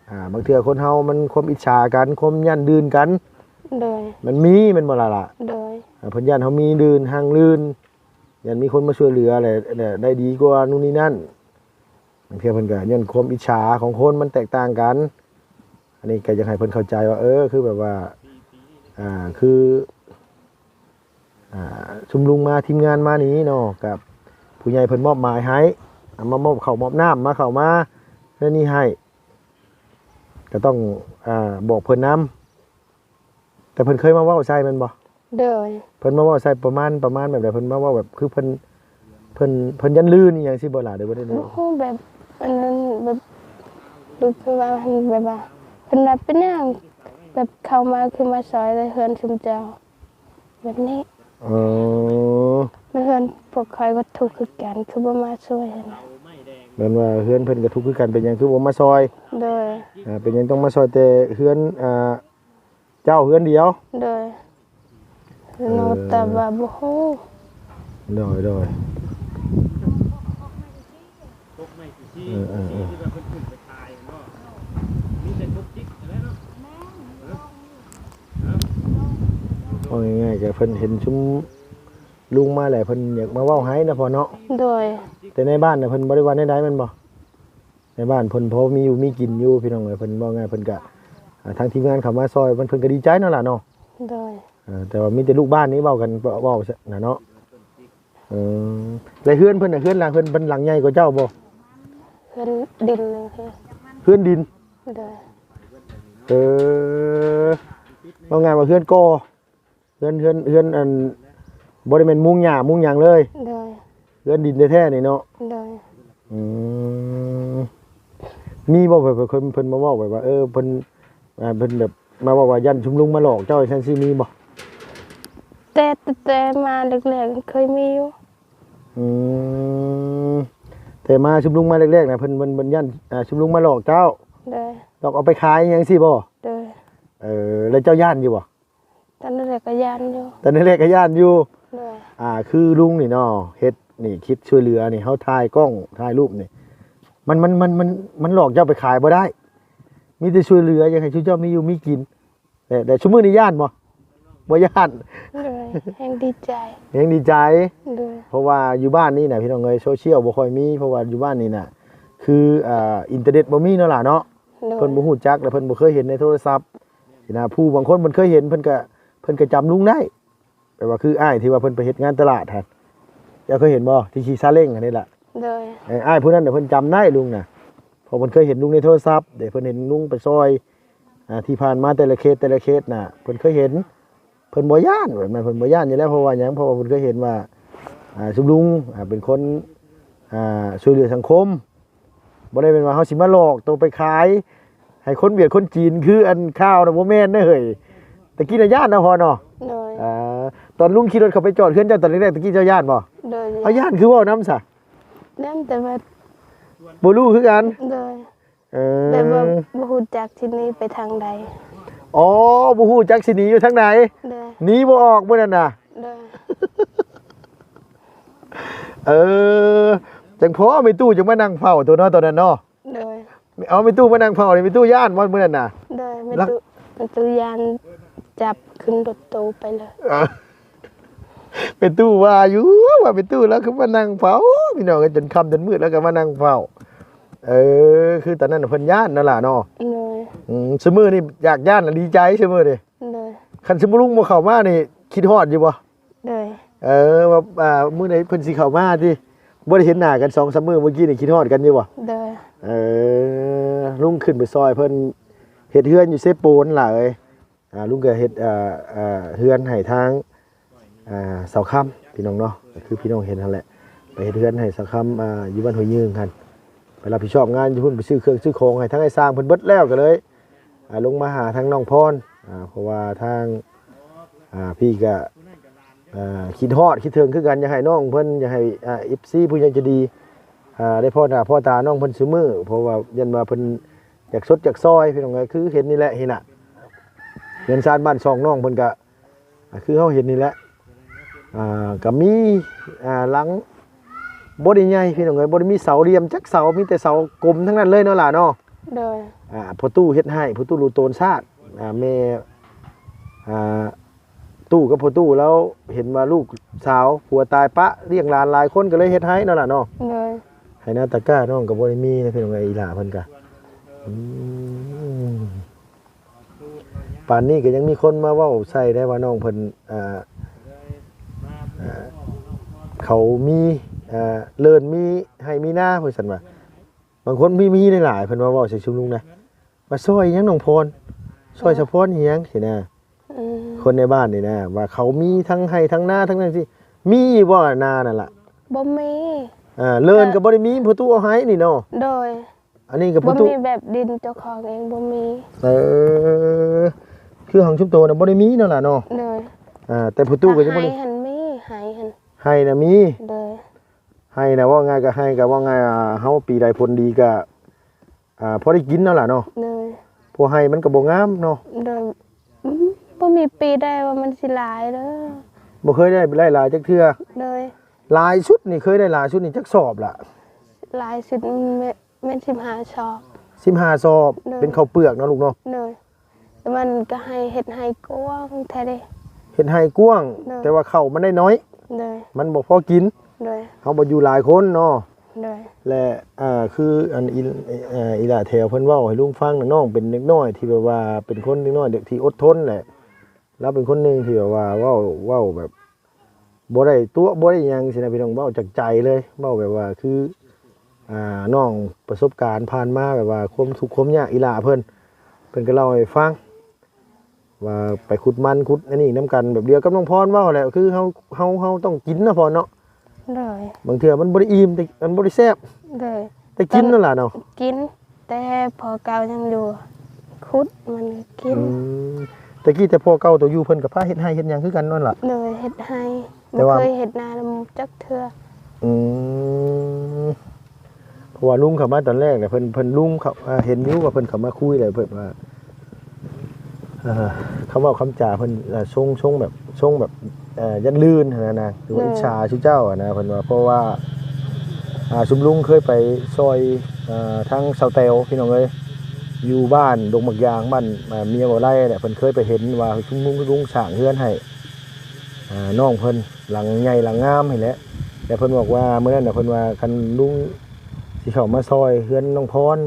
ອ່າ ບາງເທື່ອຄົນເຮົາມັນຄວາມອິດສາກັນ ຄວາມຢ້ານດື່່ນກັນ ໂດຍ ມັນມີແມ່ນບໍ່ລະ? ໂດຍ ອ່າ ເພິ່ນຢ້ານເຮົາມີດື່່ນ ຮັ່ງລື່ນ ຢ້ານມີຄົນມາຊ່ວຍເຫຼືອ ແລະ ແລະ ໄດ້ດີກວ່ານູ່ນນີ້ນັ້ນ. ບາງເທື່ອເພິ່ນກໍຍ້ອນຄວາມອິດສາຂອງຄົນມັນແຕກຕ່າງກັນ ອັນນີ້ກໍຢາກໃຫ້ເພິ່ນເຂົ້າໃຈວ່າ ເອີ ຄືແບບວ່າ ອ່າ ຄື ອ່າ ຊຸມລຸງມາ ທີມງານມານີ້ເນາະ ກັບຜູ້ໃຫຍ່ເພິ່ນມອບໝາຍໃຫ້ ເອົາມາມອບເຂົ້າມອບນ້ຳ ມາເຂົ້າມາແນວນີ້ໃຫ້ ກໍຕ້ອງ ອ່າ ບອກເພິ່ນນຳ. ແຕ່ເພິ່ນເຄີຍມາເວົ້າໃສ່ແມ່ນບໍ່? ໂດຍ ເພິ່ນມາເວົ້າໃສ່ປະມານ ປະມານແບບໃດ? ເພິ່ນມາເວົ້າແບບ ຄືເພິ່ນ ເພິ່ນ ເພິ່ນຢ້ານລື່ນອີ່ຫຍັງຊີ້ບໍ່ລະ ຫຼືບໍ່ໄດ້? ໂອ້ ແບບອັນນັ້ນ ແບບ ຫຼືເພິ່ນວ່າ ແບບວ່າ ເພິ່ນວ່າເປັນຫຍັງ ແບບເຂົ້າມາຄືມາຊ່ອຍແຕ່ເຮືອນຊຸມເຈົ້າ ແບບນີ້. ເອີ ແມ່ນ ເຮືອນພວກຂ້ອຍກໍທຸກຄືກັນ ຄືບໍ່ມາຊ່ວຍຫັ້ນນະ. ແມ່ນວ່າເຮືອນເພິ່ນກໍທຸກຄືກັນ ເປັນຫຍັງຄືບໍ່ມາຊ່ອຍ? ໂດຍ ອ່າ ເປັນຫຍັງຕ້ອງມາຊ່ອຍແຕ່ເຮືອນ ອ່າ ເຈົ້າເຮືອນດຽວ? ໂດຍ ເອີ ນ້ອງຕອບວ່າບໍ່ຮູ້. ໂດຍ ໂດຍ ເອີ ເອີ ເອີ ເວົ້າງ່າຍໆ ກໍເພິ່ນເຫັນຊຸມລຸງມາແລ້ວ ເພິ່ນຢາກມາເວົ້າໃຫ້ນະພໍ່ເນາະ. ໂດຍ ແຕ່ໃນບ້ານນະ ເພິ່ນບໍ່ໄດ້ວ່າແນວໃດແມ່ນບໍ່? ໃນບ້ານເພິ່ນພໍມີຢູ່ມີກິນຢູ່ພີ່ນ້ອງເອີຍ ເພິ່ນເວົ້າງ່າຍ ເພິ່ນກະ ອ່າ ທາງທີມງານເຂົ້າມາຊ່ອຍ ເພິ່ນ ເພິ່ນກະດີໃຈເນາະຫຼ້າເນາະ. ໂດຍ ເອີ ແຕ່ວ່າມີແຕ່ລູກບ້ານນີ້ເວົ້າກັນ ເວົ້າຊັ້ນນະເນາະ. ເອີ ແລະເຮືອນເພິ່ນນະ ເຮືອນຫຼັງເພິ່ນ ເພິ່ນຫຼັງໃຫຍ່ກວ່າເຈົ້າບໍ່? ເຮືອນດິນ ເຮືອນດິນ. ໂດຍ ເອີ ເວົ້າງ່າຍວ່າເຮືອນກໍ່. ເຮືອນ ເຮືອນ ເຮືອນອັນ ບໍ່ໄດ້ແມ່ນມຸງຫຍ້າມຸງຫຍັງເລີຍ. ໂດຍ. ເຮືອນດິນແທ້ໆນີ້ເນາະ. ໂດຍ. ອືມ ມີບໍ່ ເພິ່ນ ເພິ່ນ ເພິ່ນມາເວົ້າແບບວ່າ ເອີ ເພິ່ນ ອ່າ ເພິ່ນແບບມາເວົ້າວ່າຢ້ານຊຸມລຸງມາຫຼອກເຈົ້າ ຈັ່ງຊີ້ ມີບໍ່? ແຕ່ ແຕ່ ແຕ່ມາແລກໆ ເຄີຍມີຢູ່. ອືມ ແຕ່ມາຊຸມລຸງມາແລກໆນະ ເພິ່ນ ເພິ່ນ ເພິ່ນຢ້ານ ອ່າ ຊຸມລຸງມາຫຼອກເຈົ້າ. ໂດຍ. ຫຼອກເອົາໄປຂາຍຫຍັງຊີ້ບໍ່? ໂດຍ. ເອີ ແລ້ວເຈົ້າຢ້ານຢູ່ບໍ່? ຕອນແລກໆກໍຢ້ານຢູ່. ຕອນແລກໆກໍຢ້ານຢູ່. ໂດຍ. ອ່າ ຄືລຸງນີ້ເນາະ ເຮັດນີ້ ຄິດຊ່ວຍເຫຼືອນີ້ ເຮົາຖ່າຍກ້ອງ ຖ່າຍຮູບນີ້ ມັນ ມັນ ມັນ ມັນ ມັນຫຼອກເຈົ້າໄປຂາຍບໍ່ໄດ້ ມີແຕ່ຊ່ວຍເຫຼືອ ຢາກໃຫ້ຊຸມເຈົ້າມີຢູ່ມີກິນ. ແຕ່ ແຕ່ຊຸມມື້ນີ້ຢ້ານບໍ່? ບໍ່ຢ້ານ. ໂດຍ. ແຮງດີໃຈ. ແຮງດີໃຈ. ໂດຍ. ເພາະວ່າຢູ່ບ້ານນີ້ນະ ພີ່ນ້ອງເອີຍ ໂຊຊຽວບໍ່ຄ່ອຍມີ ເພາະວ່າຢູ່ບ້ານນີ້ນະ ຄື ອ່າ ອິນເຕີເນັດບໍ່ມີເນາະຫຼ້າເນາະ. ໂດຍ. ເພິ່ນບໍ່ຮູ້ຈັກ ແລະ ເພິ່ນບໍ່ເຄີຍເຫັນໃນໂທລະສັບ. ຊິນະ ຜູ້ບາງຄົນເພິ່ນເຄີຍເຫັນ ເພິ່ນກະ ເພິ່ນກະຈຳລຸງໄດ້ ແບບວ່າຄືອ້າຍທີ່ວ່າເພິ່ນໄປເຮັດງານຕະຫຼາດຫັ້ນ ເຈົ້າເຄີຍເຫັນບໍ່? ທີ່ຂີ່ຊາເລັງຫັ້ນນີ້ລະ. ໂດຍ. ເອີ ອ້າຍຜູ້ນັ້ນນະ ເພິ່ນຈຳໄດ້ລຸງນະ ເພາະເພິ່ນເຄີຍເຫັນລຸງໃນໂທລະສັບເດ້ ເພິ່ນເຫັນລຸງໄປຊ່ອຍ ອ່າ ທີ່ຜ່ານມາແຕ່ລະເຂດ ແຕ່ລະເຂດນະ ເພິ່ນເຄີຍເຫັນ. ເພິ່ນບໍ່ຢ້ານ ແບບນັ້ນ ເພິ່ນບໍ່ຢ້ານຢູ່ແລ້ວ. ເພາະວ່າຫຍັງ? ເພາະວ່າເພິ່ນເຄີຍເຫັນວ່າ ອ່າ ຊຸມລຸງ ອ່າ ເປັນຄົນ ອ່າ ຊ່ວຍເຫຼືອສັງຄົມ. ບໍ່ໄດ້ແມ່ນວ່າເຮົາຊິມາຫຼອກໂຕໄປຂາຍໃຫ້ຄົນຫວຽດຄົນຈີນ ຄືອັນຂ່າວນະ ບໍ່ແມ່ນເດ້ເຮີ້ຍ. ແຕ່ກີ້ນະຢ້ານເນາະພໍ່ເນາະ. ໂດຍ. ອ່າ ຕອນລຸງຂີ່ລົດເຂົ້າໄປຈອດເຮືອນເຈົ້າຕອນແລກໆ ແຕ່ກີ້ເຈົ້າຢ້ານບໍ່? ໂດຍ. ເອົາ ຢ້ານຄືເວົ້ານຳຊະ? ຢ້ານ ແຕ່ວ່າ ບໍ່ຮູ້ຄືກັນ. ໂດຍ. ເອີ ແບບວ່າບໍ່ຮູ້ຈັກຊິໜີໄປທາງໃດ. ອໍ ບໍ່ຮູ້ຈັກຊິໜີຢູ່ທາງໃດ. ໂດຍ. ໜີບໍ່ອອກມື້ນັ້ນນະ. ໂດຍ. ເອີ ຈັ່ງພໍແມ່ຕູ້ຈັ່ງມານັ່ງເຝົ້າໂຕເນາະ ຕອນນັ້ນເນາະ. ໂດຍ. ເອົາແມ່ຕູ້ມານັ່ງເຝົ້ານີ້ ແມ່ຕູ້ຢ້ານບໍ່ມື້ນັ້ນນະ? ໂດຍ. ແມ່ຕູ້ ແມ່ຕູ້ຢ້ານ ຈັບຂຶ້ນລົດຕູ້ໄປເລີຍ. ເອີ ແມ່ຕູ້ວ່າຢູ່ ວ່າແມ່ຕູ້ລາວຄືມານັ່ງເຝົ້າ ພີ່ນ້ອງເອີຍ ຈົນຄ່ຳຈົນມືດລາວກໍມານັ່ງເຝົ້າ. ເອີ ຄືຕອນນັ້ນເພິ່ນຢ້ານນັ້ນລະເນາະ. ໂດຍ. ອືມ ຊຸມື້ນີ້ຢາກຢ້ານລະດີໃຈຊຸມື້ນີ້. ໂດຍ. ຄັນຊຸມລຸງບໍ່ເຂົ້າມານີ້ຄິດຮອດຢູ່ບໍ່? ໂດຍ. ເອີ ວ່າ ອ່າ ມື້ໃດເພິ່ນຊິເຂົ້າມາຕິ ບໍ່ໄດ້ເຫັນໜ້າກັນສອງສາມມື້ ມື້ກີ້ນີ້ຄິດຮອດກັນຢູ່ບໍ່? ໂດຍ. ເອີ ລຸງຂຶ້ນໄປຊ່ອຍເພິ່ນເຮັດເຮືອນຢູ່ເຊໂປນຫຼາຍ. ອ່າ ລຸງກໍເຮັດ ເອີ ເອີ ເຮືອນໃຫ້ທາງ ອ່າ ສາວຄຳ ພີ່ນ້ອງເນາະ ກໍຄືພີ່ນ້ອງເຫັນຫັ້ນແຫຼະ ໄປເຮັດເຮືອນໃຫ້ສາວຄຳ ອ່າ ຢູ່ບ້ານຫ້ວຍຍືງຫັ້ນ ໄປຮັບຜິດຊອບງານຢູ່ພຸ້ນ ໄປຊື້ເຄື່ອງຊື້ຂອງໃຫ້ທາງອ້າຍຊ່າງເພິ່ນເບິດແລ້ວ ກໍເລີຍ ອ່າ ລົງມາຫາທາງນ້ອງພອນ ອ່າ ເພາະວ່າທາງ ອ່າ ພີ່ກໍ ອ່າ ຄິດຮອດຄິດເຖິງຄືກັນ ຢາກໃຫ້ນ້ອງເພິ່ນ ຢາກໃຫ້ ອ່າ ເອັຟຊີ ຜູ້ໃຫຍ່ໃຈດີ ອ່າ ໄດ້ພໍ້ໜ້າພໍ້ຕານ້ອງເພິ່ນຊຸມື້ ເພາະວ່າຢ້ານວ່າເພິ່ນຢາກຊົດຢາກຊ່ອຍ ພີ່ນ້ອງເອີຍ ຄືເຫັນນີ້ແຫຼະ ເຫັນນະ ເຮືອນຊານບ້ານຊ່ອງນ້ອງເພິ່ນກະ ອ່າ ຄືເຮົາເຫັນນີ້ແຫຼະ ອ່າ ກໍມີ ອ່າ ຫຼັງບໍ່ໄດ້ໃຫຍ່ ພີ່ນ້ອງເອີຍ ບໍ່ໄດ້ມີເສົາຫຼ່ຽມຈັກເສົາ ມີແຕ່ເສົາກົມທັງນັ້ນເລີຍເນາະຫຼ້າເນາະ. ໂດຍ. ອ່າ ພໍ່ຕູ້ເຮັດໃຫ້ ພໍ່ຕູ້ລູກໂຕນຊາດ ອ່າ ແມ່ ອ່າ ຕູ້ກັບພໍ່ຕູ້ລາວເຫັນວ່າລູກສາວຜົວຕາຍປະລ້ຽງຫຼານຫຼາຍຄົນ ກໍເລີຍເຮັດໃຫ້ເນາະຫຼ້າເນາະ. ໂດຍ. ໄຮ່ນາຕາກ້ານ້ອງກໍບໍ່ໄດ້ມີນະ ພີ່ນ້ອງເອີຍ ອີ່ຫຼ້າເພິ່ນກໍ ອືມ ປານນີ້ກໍຍັງມີຄົນມາເວົ້າໃສ່ໄດ້ວ່ານ້ອງເພິ່ນ ເອີ ເອີ ເຂົາມີ ເອີ ເລີນມີໄຮ່ມີນາ ວ່າຊັ້ນວ່າ ບາງຄົນມີ ມີຫຼາຍໆ ເພິ່ນມາເວົ້າໃສ່ຊຸມລຸງນະ ວ່າຊ່ອຍຫຍັງນ້ອງພອນ ຊ່ອຍສາວພອນອີ່ຫຍັງຊີ້ນະ. ອືມ ຄົນໃນບ້ານນີ້ນະ ວ່າເຂົາມີທັງໄຮ່ທັງນາທັງນັ້ນຊີ້ ມີຢູ່ບໍ່ນານັ້ນລະ? ບໍ່ມີ. ເອີ ເລີນກໍບໍ່ໄດ້ມີ ພໍ່ຕູ້ເອົາໃຫ້ນີ້ເນາະ. ໂດຍ. ອັນນີ້ກໍບໍ່ ບໍ່ມີແບບດິນເຈົ້າຂອງເອງ ບໍ່ມີ. ເອີ ຄືຂອງຊຸມໂຕນະບໍ່ໄດ້ມີເນາະຫຼ້າເນາະ. ໂດຍ. ອ່າ ແຕ່ພໍ່ຕູ້ກໍຍັງບໍ່ໄດ້ ແຕ່ໄຮ່ຫັ້ນມີ ໄຮ່ຫັ້ນ ໄຮ່ນະມີ. ໂດຍ. ໄຮ່ນະ ເວົ້າງ່າຍກໍໄຮ່ ກໍເວົ້າງ່າຍ ອ່າ ເຮົາປີໃດຜົນດີກໍ ອ່າ ພໍໄດ້ກິນເນາະຫຼ້າເນາະ. ໂດຍ. ເພາະໄຮ່ມັນກໍບໍ່ງາມເນາະ. ໂດຍ. ອືມ ບໍ່ມີປີໃດວ່າມັນຊິຫຼາຍເດີ ບໍ່ເຄີຍໄດ້ ໄດ້ຫຼາຍຈັກເທື່ອ. ໂດຍ. ຫຼາຍສຸດນີ້ ເຄີຍໄດ້ຫຼາຍສຸດນີ້ຈັກສອບລະ? ຫຼາຍສຸດແມ່ນ ແມ່ນສິບຫ້າສອບ. ສິບຫ້າສອບ. ໂດຍ. ເປັນເຂົ້າເປືອກເນາະລູກເນາະ. ໂດຍ. ແຕ່ມັນກໍໃຫ້ ເຮັດໄຮ່ກວ້າງແທ້ເດ້. ເຮັດໄຮ່ກວ້າງ. ໂດຍ. ແຕ່ວ່າເຂົ້າມັນໄດ້ໜ້ອຍ. ໂດຍ. ມັນບໍ່ພໍກິນ. ໂດຍ. ເຮົາບໍ່ຢູ່ຫຼາຍຄົນເນາະ. ໂດຍ. ແລະ ເອີ ຄືອັນ ອີ ເອີ ອີຫຼ້າແຖວເພິ່ນເວົ້າໃຫ້ລຸງຟັງນະ ນ້ອງເປັນເດັກນ້ອຍທີ່ແບບວ່າເປັນຄົນເດັກນ້ອຍທີ່ອົດທົນແຫຼະ. ລາວເປັນຄົນໜຶ່ງທີ່ແບບວ່າເວົ້າ ເວົ້າແບບ ບໍ່ໄດ້ຕົວະ ບໍ່ໄດ້ຫຍັງຊີ້ນະພີ່ນ້ອງ ເວົ້າຈາກໃຈເລີຍ ເວົ້າແບບວ່າຄື ອ່າ ນ້ອງປະສົບການຜ່ານມາ ແບບວ່າຄວາມທຸກຄວາມຍາກອີ່ຫຼ້າເພິ່ນ ເພິ່ນກໍເລົ່າໃຫ້ຟັງ. ວ່າໄປຂຸດມັນຂຸດອັນນີ້ນຳກັນ ແບບດຽວກັບນ້ອງພອນເວົ້າແຫຼະ ຄືເຮົາ ເຮົາ ເຮົາຕ້ອງກິນເນາະພອນເນາະ. ໂດຍ ບາງເທື່ອມັນບໍ່ໄດ້ອີ່ມ ແຕ່ມັນບໍ່ໄດ້ແຊບ ໂດຍ ແຕ່ກິນນັ້ນລະເນາະ ກິນ ແຕ່ພໍ່ເກົ່າຍັງຢູ່ ຂຸດມັນກໍກິນ. ອືມ ແຕ່ກີ້ແຕ່ພໍ່ເກົ່າໂຕຢູ່ ເພິ່ນກໍພາເຮັດໄຮ່ເຮັດຫຍັງຄືກັນນັ້ນລະ. ໂດຍ ເຮັດໄຮ່ ແຕ່ວ່າບໍ່ເຄີຍເຮັດນານຳຈັກເທື່ອ. ອືມ ເພາະວ່າລຸງເຂົ້າມາຕອນແລກນະ ເພິ່ນ ເພິ່ນ ລຸງເຂົາ ເຫັນຢູ່ວ່າເພິ່ນເຂົ້າມາຄຸຍແລ້ວ ເພິ່ນວ່າ ເອີ ຄຳເວົ້າຄຳຈາເພິ່ນ ເອີ ຊົງ ຊົງແບບ ຊົງແບບ ເອີ ຢ້ານລື່ນຫັ້ນນະ ຫຼືວ່າອິດສາຊຸເຈົ້າຫັ້ນນະ. ເພິ່ນວ່າ ເພາະວ່າ ອ່າ ຊຸມລຸງເຄີຍໄປຊ່ອຍ ເອີ ທາງສາວແຕວ ພີ່ນ້ອງເອີຍ ຢູ່ບ້ານດົງໝາກຢາງ ບ້ານ ເອີ ເມຍບໍ່ໄລ່ແຫຼະ ເພິ່ນເຄີຍໄປເຫັນວ່າຊຸມລຸງ ລຸງສ້າງເຮືອນໃຫ້ ອ່າ ນ້ອງເພິ່ນ ຫຼັງໃຫຍ່ຫຼັງງາມຫັ້ນແຫຼະ. ແລ້ວເພິ່ນບອກວ່າ ມື້ນັ້ນນະ ເພິ່ນວ່າຄັນລຸງຊິເຂົ້າມາຊ່ອຍເຮືອນນ້ອງພອນ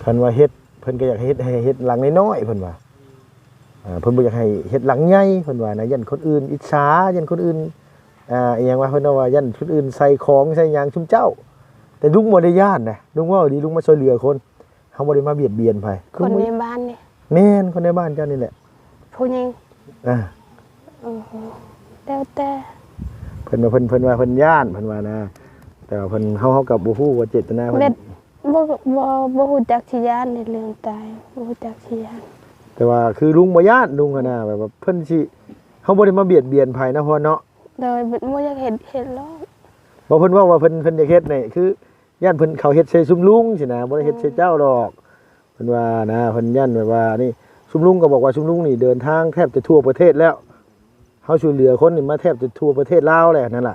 ຄັນວ່າເຮັດ ເພິ່ນກໍຢາກເຮັດໃຫ້ເຮັດຫຼັງນ້ອຍໆ ເພິ່ນວ່າ ອ່າ ເພິ່ນບໍ່ຢາກໃຫ້ເຮັດຫຼັງໃຫຍ່ ເພິ່ນວ່ານະ ຢ້ານຄົນອື່ນອິດສາ ຢ້ານຄົນອື່ນ ອ່າ ອີຫຍັງວະ ເພິ່ນເວົ້າວ່າຢ້ານຄົນອື່ນໃສ່ຂອງໃສ່ຫຍັງຊຸມເຈົ້າ. ແຕ່ລຸງບໍ່ໄດ້ຢ້ານນະ ລຸງເວົ້າດີ ລຸງມາຊ່ວຍເຫຼືອຄົນ ເຮົາບໍ່ໄດ້ມາບຽດບຽນໃຜ. ຄົນໃນບ້ານນີ້? ແມ່ນ ຄົນໃນບ້ານເຈົ້ານີ້ແຫຼະ. ຜູ້ຍິງ? ອ່າ ໂອ້ໂຫ ແລ້ວແຕ່ ເພິ່ນວ່າ ເພິ່ນ ເພິ່ນວ່າເພິ່ນຢ້ານ ເພິ່ນວ່ານະ ແຕ່ວ່າເພິ່ນ ເຮົາ ເຮົາກໍບໍ່ຮູ້ວ່າເຈດຕະນາເພິ່ນ ແບບ ບໍ່ ບໍ່ ບໍ່ຮູ້ຈັກຊິຢ້ານໃນເລື່ອງຕາຍ ບໍ່ຮູ້ຈັກຊິຢ້ານ. ແຕ່ວ່າຄືລຸງບໍ່ຢ້ານ ລຸງຫັ້ນນະ ແບບວ່າເພິ່ນຊິ ເຮົາບໍ່ໄດ້ມາບຽດບຽນໃຜນະ ພອນເນາະ. ໂດຍ ບໍ່ຢາກເຮັດ ເຮັດໂລດ. ບໍ່ ເພິ່ນເວົ້າວ່າເພິ່ນ ເພິ່ນຢາກເຮັດນີ້ ຄືຢ້ານເພິ່ນເຂົາເຮັດໃສ່ຊຸມລຸງຊີ້ນະ ບໍ່ໄດ້ເຮັດໃສ່ເຈົ້າດອກ ເພິ່ນວ່ານະ. ເພິ່ນຢ້ານແບບວ່ານີ້ ຊຸມລຸງກໍບອກວ່າຊຸມລຸງນີ້ເດີນທາງແທບຈະທົ່ວປະເທດແລ້ວ ເຮົາຊ່ວຍເຫຼືອຄົນນີ້ມາແທບຈະທົ່ວປະເທດລາວແລ້ວຫັ້ນນະ.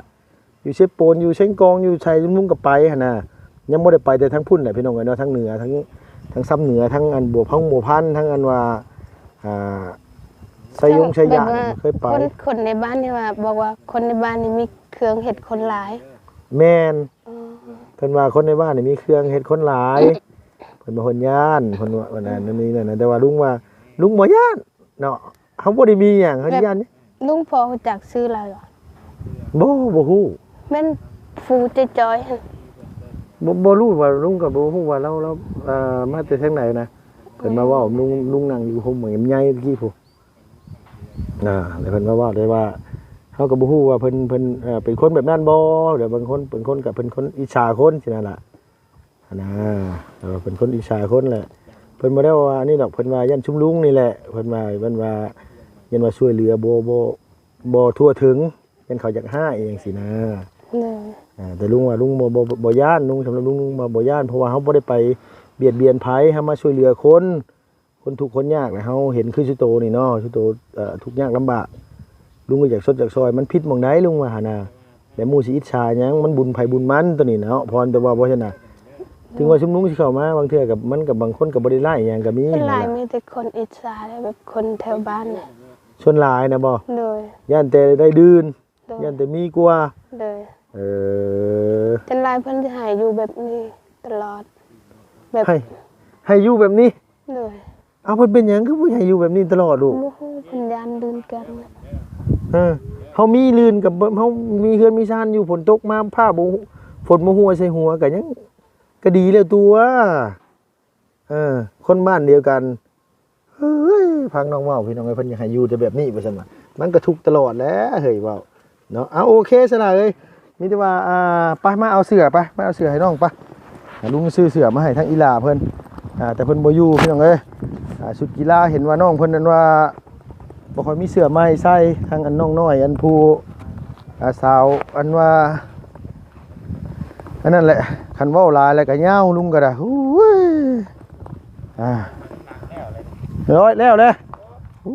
ຢູ່ເຊໂປນ ຢູ່ເຊງກອງ ຢູ່ໃສ ລຸງກໍໄປຫັ້ນນະ. ຍັງບໍ່ໄດ້ໄປແຕ່ທາງພຸ້ນແຫຼະ ພີ່ນ້ອງເອີຍເນາະ ທາງເໜືອ ທາງ ທາງຊຳເໜືອ ທາງອັນບົວພັງບົວພັນ ທາງອັນວ່າ ອ່າ ໄຊຢົງໄຊຢາ ແບບວ່າ ເຄີຍໄປ. ຄົນ ຄົນໃນບ້ານທີ່ວ່າ ບອກວ່າຄົນໃນບ້ານນີ້ມີເຄື່ອງເຮັດຄົນຫຼາຍ. ແມ່ນ. ອໍ ເພິ່ນວ່າຄົນໃນບ້ານນີ້ມີເຄື່ອງເຮັດຄົນຫຼາຍ ເພິ່ນວ່າເພິ່ນຢ້ານ ເພິ່ນວ່າອັນນັ້ນອັນນີ້ນັ້ນນະ. ແຕ່ວ່າລຸງວ່າ ລຸງບໍ່ຢ້ານ ເນາະ ເຮົາບໍ່ໄດ້ມີຫຍັງ ເຮົາຢ້ານ. ລຸງພໍຮູ້ຈັກຊື່ລາວບໍ່? ບໍ່ ບໍ່ຮູ້. ແມ່ນຜູ້ຈ່ອຍໆຫັ້ນ. ບໍ່ ບໍ່ຮູ້ວ່າ ລຸງກໍບໍ່ຮູ້ວ່າລາວ ລາວ ເອີ ມາແຕ່ທາງໃດນະ. ເພິ່ນມາເວົ້າ ອືມ ລຸງ ລຸງນັ່ງຢູ່ໂຮມແມ່ໃຫຍ່ຕະກີ້ພຸ້ນ ອ່າ ແລ້ວເພິ່ນມາເວົ້າໄດ້ວ່າ ເຮົາກໍບໍ່ຮູ້ວ່າເພິ່ນ ເພິ່ນ ເອີ ເປັນຄົນແບບນັ້ນບໍ່ ແລ້ວບາງຄົນ ບາງຄົນກໍເປັນຄົນອິດສາຄົນຊີ້ນະລະ. ຫັ້ນນະ ເອີ ເປັນຄົນອິດສາຄົນແຫຼະ. ເພິ່ນບໍ່ໄດ້ວ່າອັນນີ້ດອກ ເພິ່ນວ່າຢ້ານຊຸມລຸງນີ້ແຫຼະ ເພິ່ນວ່າ ເພິ່ນວ່າຢ້ານວ່າຊ່ວຍເຫຼືອບໍ່ ບໍ່ ບໍ່ທົ່ວເຖິງ ຢ້ານເຂົາຢາກຮ້າຍອີ່ຫຍັງຊີ້ນະ. ໂດຍ ອ່າ ແຕ່ລຸງວ່າລຸງບໍ່ ບໍ່ ບໍ່ຢ້ານ ລຸງ ສຳລັບລຸງ ລຸງວ່າບໍ່ຢ້ານ ເພາະວ່າເຮົາບໍ່ໄດ້ໄປບຽດບຽນໃຜ ເຮົາມາຊ່ວຍເຫຼືອຄົນ ຄົນທຸກຄົນຍາກນະ. ເຮົາເຫັນຄືຊຸໂຕນີ້ເນາະ ຊຸໂຕ ເອີ ທຸກຍາກລຳບາກ ລຸງກໍຢາກຊົດຢາກຊ່ອຍ ມັນຜິດໝ່ອງໃດ ລຸງວ່າຫັ້ນນະ. ແລ້ວໝູ່ຊິອິດສາຫຍັງ ມັນບຸນໃຜບຸນມັນໂຕນີ້ເນາະ ພອນ ແຕ່ວ່າບໍ່ຊັ້ນນະ ເຖິງວ່າຊຸມລຸງຊິເຂົ້າມາ ບາງເທື່ອກໍ ມັນກໍ ບາງຄົນກໍບໍ່ໄດ້ຮ້າຍຫຍັງກໍມີ. ສ່ວນຫຼາຍມີແຕ່ຄົນອິດສາ ແບບຄົນແຖວບ້ານ. ສ່ວນຫຼາຍນະບໍ່? ໂດຍ ຢ້ານແຕ່ໄດ້ດື່ມ. ໂດຍ ຢ້ານແຕ່ມີກວ່າ. ໂດຍ ເອີ ສ່ວນຫຼາຍເພິ່ນຊິໃຫ້ຢູ່ແບບນີ້ຕະຫຼອດ ແບບ ໃຫ້ ໃຫ້ຢູ່ແບບນີ້. ໂດຍ ເອົາ ເພິ່ນເປັນຫຍັງຄືບໍ່ໃຫ້ຢູ່ແບບນີ້ຕະຫຼອດລູກ? ບໍ່ຮູ້ ເພິ່ນຢ້ານລື່ນກັນ. ເອີ ເຮົາມີລື່ນກັບ ເຮົາມີເຮືອນມີຊານຢູ່ ຝົນຕົກມາຟ້າບໍ່ ຝົນບໍ່ຫົວໃສ່ຫົວກໍຍັງ ກໍດີແລ້ວຕົວະ. ເອີ ຄົນບ້ານດຽວກັນ. ເຮີ້ຍ ຟັງນ້ອງເວົ້າ ພີ່ນ້ອງເອີຍ ເພິ່ນຢາກໃຫ້ຢູ່ແຕ່ແບບນີ້ວ່າຊັ້ນວ່າ ມັນກໍທຸກຕະຫຼອດແຫຼະເຮີ້ຍ ເວົ້າເນາະ. ເອົາ ໂອເຄ ສະຫຼາເອີຍ ມີແຕ່ວ່າ ອ່າ ໄປ ມາເອົາເສື້ອໄປ ມາເອົາເສື້ອໃຫ້ນ້ອງໄປ. ອ່າ ລຸງຊື້ເສື້ອມາໃຫ້ທາງອີ່ຫຼ້າເພິ່ນ ອ່າ ແຕ່ເພິ່ນບໍ່ຢູ່ ພີ່ນ້ອງເອີຍ. ອ່າ ຊຸດກິລາ ເຫັນວ່ານ້ອງເພິ່ນນັ້ນວ່າ ບໍ່ຄ່ອຍມີເສື້ອໃໝ່ໃສ່ ທາງອັນນ້ອງນ້ອຍ ອັນຜູ້ ອ່າ ສາວ ອັນວ່າ ອັນນັ້ນແຫຼະ ຄັນເວົ້າຫຼາຍແລ້ວກໍຍາວ ລຸງກໍໄດ້. ໂອ້ຍ ອ່າ ຮ້ອຍແລ້ວແຫຼະ. ໂອ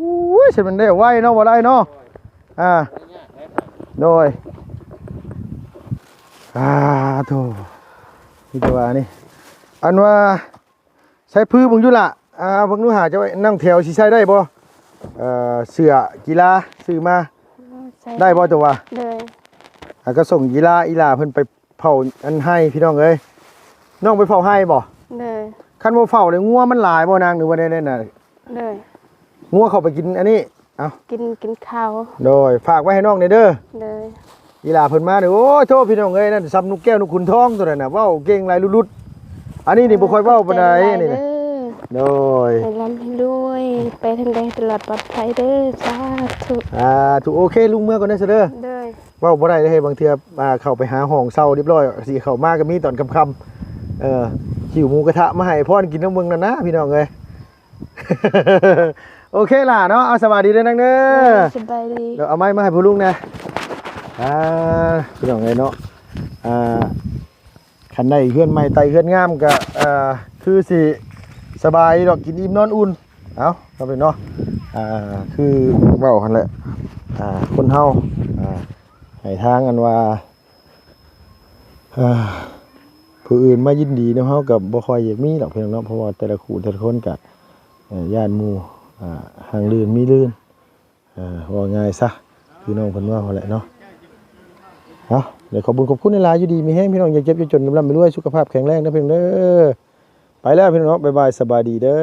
້ຍ ຊິແມ່ນໄດ້ໄວເນາະ ບໍ່ໄດ້ເນາະ. ອ່າ ໂດຍ ອ່າ ໂທ ມີແຕ່ວ່ານີ້ ອັນວ່າ ໃສ່ພື້ເບິ່ງຢູ່ລະ ອ່າ ເບິ່ງດູຫາ ເຈົ້າ ນ້ອງແຖວຊິໃສ່ໄດ້ບໍ່? ເອີ ເສື້ອກິລາຊື້ມາ ອືມ ໃສ່ໄດ້ບໍ່ຕົວະ? ໂດຍ ອ່າ ກໍສົ່ງກິລາ ອີ່ຫຼ້າເພິ່ນໄປເຝົ້າອັນໄຮ່ ພີ່ນ້ອງເອີຍ. ນ້ອງໄປເຝົ້າໄຮ່ບໍ່? ໂດຍ ຄັນບໍ່ເຝົ້າແລ້ວງົວມັນຫຼາຍບໍ່ນາງ ຫຼືວ່າແນວໃດນະ? ໂດຍ ງົວເຂົ້າໄປກິນອັນນີ້ ເອົາ ກິນ ກິນເຂົ້າ. ໂດຍ ຝາກໄວ້ໃຫ້ນ້ອງແດ່ເດີ. ໂດຍ ອີ່ຫຼ້າເພິ່ນມານີ້ ໂອ້ໂທ ພີ່ນ້ອງເອີຍ ນັ້ນສ່ຳນົກແກ້ວນົກຂຸນທອງໂຕນັ້ນນະ ເວົ້າເກັ່ງຫຼາຍຫຼຸດໆ. ອັນນີ້ນີ້ບໍ່ຄ່ອຍເວົ້າປານໃດ ເອີ ຂອບໃຈຫຼາຍໆ ນີ້ນະ ເດີ. ໂດຍ ໃຫ້ລ່ຳໃຫ້ລວຍ ໄປທາງໃດໃຫ້ຕະຫຼອດປອດໄພເດີ ສາທຸ ສາທຸ. ໂອເຄ ລຸງເມືອກ່ອນເດີ ສະເດີ ໂດຍ. ເວົ້າບໍ່ໄດ້ເດ້ ບາງເທື່ອ ອ່າ ເຂົ້າໄປຫາຫ້ອງເຊົ່າຮຽບຮ້ອຍ ຊິເຂົ້າມາກໍມີຕອນຄ່ຳໆ ເອີ ຫິ້ວໝູກະທະມາໃຫ້ພອນກິນນຳເບິ່ງນັ້ນນະ ພີ່ນ້ອງເອີຍ. ໂອເຄລະເນາະ ເອົາ ສະບາຍດີເດີນາງເດີ ສະບາຍດີ. ດຽວເອົາໄມ້ມາໃຫ້ພໍ່ລຸງແດ່. ອ່າ ພີ່ນ້ອງເອີຍເນາະ ອ່າ ຄັນໄດ້ເຮືອນໃໝ່ໄຕ່ເຮືອນງາມກໍ ເອີ ຄືຊິສະບາຍດອກ ກິນອີ່ມນອນອຸ່ນ. ເອົາ ເອົາເປັນເນາະ ອ່າ ຄືເວົ້າຫັ້ນແຫຼະ ອ່າ ຄົນເຮົາ ອ່າ ໃຫ້ທາງອັນວ່າ ເອີ ຜູ້ອື່ນມາຍິນດີນຳເຮົາກໍບໍ່ຄ່ອຍຢາກມີດອກ ພີ່ນ້ອງເນາະ ເພາະວ່າແຕ່ລະຄູ່ແຕ່ລະຄົນກໍ ເອີ ຢ້ານໝູ່ ອ່າ ຮັ່ງລື່ນມີລື່ນ ອ່າ ເວົ້າງ່າຍຊະ ຄືນ້ອງເພິ່ນເວົ້າຫັ້ນແຫຼະເນາະ. ເອົາ ດຽວຂອບບຸນຂອບຄຸນຫຼາຍໆ ຢູ່ດີມີແຮງ ພີ່ນ້ອງ ຢ່າເຈັບຢ່າຈົນ ລ່ຳໆລວຍໆ ສຸຂະພາບແຂງແຮງເດີ ພີ່ນ້ອງເດີ. ໄປແລ້ວ ພີ່ນ້ອງເນາະ ບາຍບາຍ ສະບາຍດີເດີ.